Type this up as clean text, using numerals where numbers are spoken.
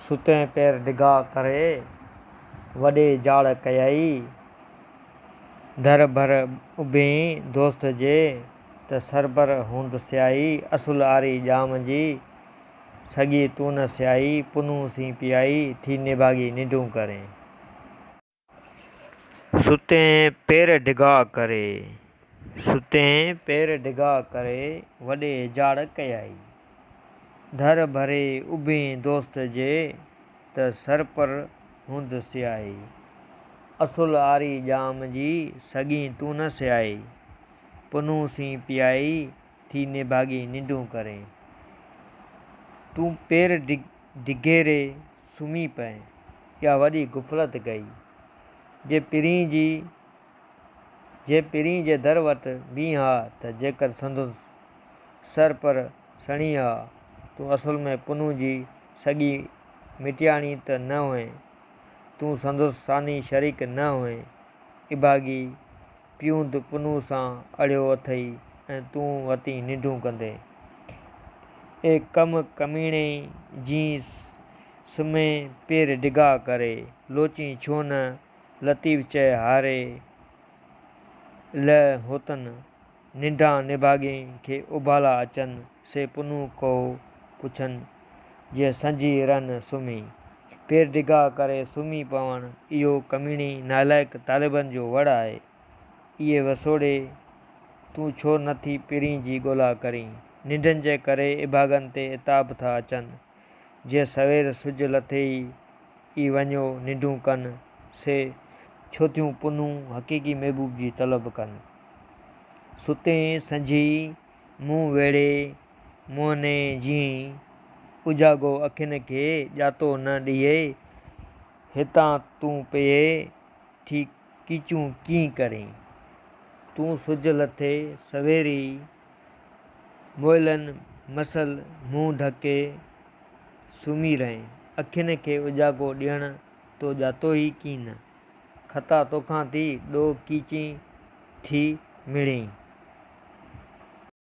ستين پير ڊگها ڪري، وڏي جاڙ ڪيائي. در ڀر اڀين دوست جي، ته سربر هوند سيائي. اصل آري ڄام جي، سڳي تون نه سيائي. پنهون سين پيائي، ٿي نڀاڳي ننڊون ڪرين. ستين پير ڊگها ڪري، ستين پير ڊگها ڪري، وڏي جاڙ ڪيائي. ڌر ڀري اڀين دوست جي، ته سرپر هوند سيائي. اصل آري ڄام جي، سڳي تون نه سيائي. پنهون سين پيائي، ٿي نڀاڳي ننڊون ڪرين. تون پير ڊگهيري سمهي پئين، اها وڏي غفلت ڪئي. جي پرين جي جي پرين جي در وٽ بيهين ها ته جيڪر سندس سر پر سڻين ها. تون اصل ۾ پنهون جي سڳي مٽياڻي ته نه هئين. تون سندس ثاني شريڪ نه هئين. اڀاڳي پيوند پنهون سان اڙيو اٿئي ۽ تون وتين ننڊون ڪندين. اي ڪم ڪميڻي جين سمهين پير ڊگها ڪري، لوچين ڇو نه لطيف چئه هاري لئه هوتن، ننڊان نڀاڳين کي اڀالا اچن، سي پنهون ڪهو پڇن، جي سنجهي رهن سمهي. پير ڊگها ڪري سمهي پوڻ، اهو ڪميڻي نالائق طالبن جو وڙ آهي. اي وسوڙي تون ڇو نه ٿي پرين جي ڳولا ڪرين؟ ننڊن جي ڪري اڀاڳن تي عتاب ٿا اچن، جي سوير سج لٿي ئي وڃيو ننڊون ڪن، سي ڇو ٿيون پنهون حقيقي محبوب جي طلب ڪن؟ ستين سنجهي منهن ويڙهي منهني جيئن، اجاڳو اکين کي ڄاتو نه ڏيئي، هتان تون پيئي ٿي ڪيچون ڪيئن ڪرين؟ تون سج لٿي سوير ئي مئلن مثل منهن ڍڪي سمهي رهين. اکين کي اجاڳو ڏيڻ تو ڄاتو ئي ڪين. خطا توکان ٿي، ڏوهه ڪيچين ٿي مڙهين.